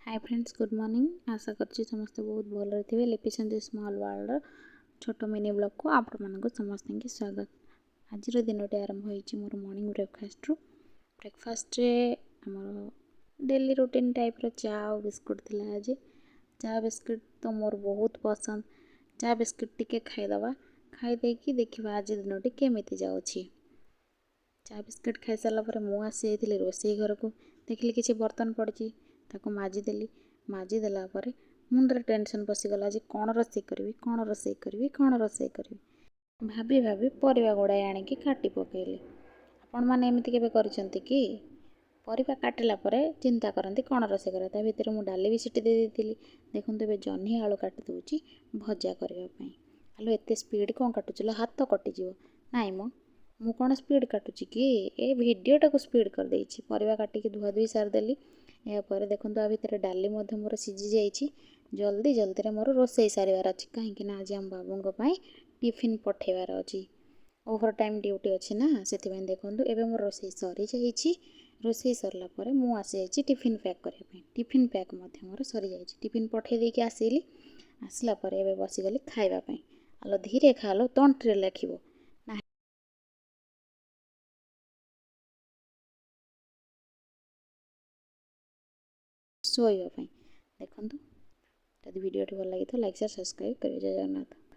ହାଏ friends, good morning. ଆଶା କରୁଛି ସମସ୍ତେ ବହୁତ ଭଲରେ ଥିବେ। ଲିପି ସଞ୍ଜୟ ସ୍ମଲ୍ ୱାର୍ଲଡ଼ର ଛୋଟ ମିନି ବ୍ଲଗ୍କୁ ଆପଣମାନଙ୍କୁ ସମସ୍ତଙ୍କୁ ସ୍ୱାଗତ। ଆଜିର ଦିନଟି ଆରମ୍ଭ ହୋଇଛି ମୋର ମର୍ଣ୍ଣିଂ ବ୍ରେକଫାଷ୍ଟରୁ। ବ୍ରେକଫାଷ୍ଟରେ ଆମର ଡେଲି ରୁଟିନ୍ ଟାଇପ୍ର ଚା ଆଉ ବିସ୍କୁଟ୍ ଥିଲା ଆଜି। ଚା ବିସ୍କୁଟ୍ ତ ମୋର ବହୁତ ପସନ୍ଦ। ଚା ବିସ୍କୁଟ୍ ଟିକେ ଖାଇଦେବା, ଖାଇଦେଇକି ଦେଖିବା ଆଜି ଦିନଟି କେମିତି ଯାଉଛି। ଚା ବିସ୍କୁଟ୍ ଖାଇସାରିଲା ପରେ ମୁଁ ଆସିଯାଇଥିଲି ରୋଷେଇ ଘରକୁ। ଦେଖିଲି କିଛି ବର୍ତ୍ତନ ପଡ଼ିଛି, ତାକୁ ମାଜିଦେଲି। ମାଜିଦେଲା ପରେ ମୁଣ୍ଡରେ ଟେନସନ୍ ପଶିଗଲା, ଆଜି କ'ଣ ରୋଷେଇ କରିବି, କ'ଣ ରୋଷେଇ କରିବି, କ'ଣ ରୋଷେଇ କରିବି। ଭାବି ଭାବି ପରିବା ଗୁଡ଼ାଏ ଆଣିକି କାଟି ପକାଇଲି। ଆପଣମାନେ ଏମିତି କେବେ କରିଛନ୍ତି କି? ପରିବା କାଟିଲା ପରେ ଚିନ୍ତା କରନ୍ତି କ'ଣ ରୋଷେଇ କରିବା। ତା ଭିତରେ ମୁଁ ଡାଲି ବି ସିଟି ଦେଇ ଦେଇଥିଲି। ଦେଖନ୍ତୁ, ଏବେ ଜହ୍ନି ଆଳୁ କାଟି ଦେଉଛି ଭଜା କରିବା ପାଇଁ। ଆଲୋ, ଏତେ ସ୍ପିଡ଼ କ'ଣ କାଟୁଛୁ ଲୋ, ହାତ କଟିଯିବ। ନାଇଁ ମ, ମୁଁ କ'ଣ ସ୍ପିଡ଼ କାଟୁଛି କି? ଏ ଭିଡ଼ିଓଟାକୁ ସ୍ପିଡ଼ କରିଦେଇଛି। ପରିବା କାଟିକି ଧୁଆ ଧୁଇ ସାରିଦେଲି। ଏହାପରେ ଦେଖନ୍ତୁ, ଆ ଭିତରେ ଡାଲି ମଧ୍ୟ ମୋର ସିଝି ଯାଇଛି। ଜଲ୍ଦି ଜଲ୍ଦିରେ ମୋର ରୋଷେଇ ସାରିବାର ଅଛି, କାହିଁକି ନା ଆଜି ଆମ ବାବୁଙ୍କ ପାଇଁ ଟିଫିନ୍ ପଠେଇବାର ଅଛି। ଓଭର ଟାଇମ୍ ଡ୍ୟୁଟି ଅଛି ନା, ସେଥିପାଇଁ। ଦେଖନ୍ତୁ, ଏବେ ମୋର ରୋଷେଇ ସରିଯାଇଛି। ରୋଷେଇ ସରିଲା ପରେ ମୁଁ ଆସିଯାଇଛି ଟିଫିନ୍ ପ୍ୟାକ୍ କରିବା ପାଇଁ। ଟିଫିନ୍ ପ୍ୟାକ୍ ମଧ୍ୟ ମୋର ସରିଯାଇଛି। ଟିଫିନ୍ ପଠେଇ ଦେଇକି ଆସିଲି। ଆସିଲା ପରେ ଏବେ ବସିଗଲି ଖାଇବା ପାଇଁ। ଆଲୋ, ଧୀରେ ଖାଲୋ, ତଣ୍ଟିରେ ଲେଖିବ। ଶୋଇବା ପାଇଁ। ଦେଖନ୍ତୁ, ଯଦି ଭିଡ଼ିଓଟି ଭଲ ଲାଗିଥିବ, ଲାଇକ୍, ସେୟାର, ସବସ୍କ୍ରାଇବ୍ କରିବେ। ଜୟ ଜଗନ୍ନାଥ।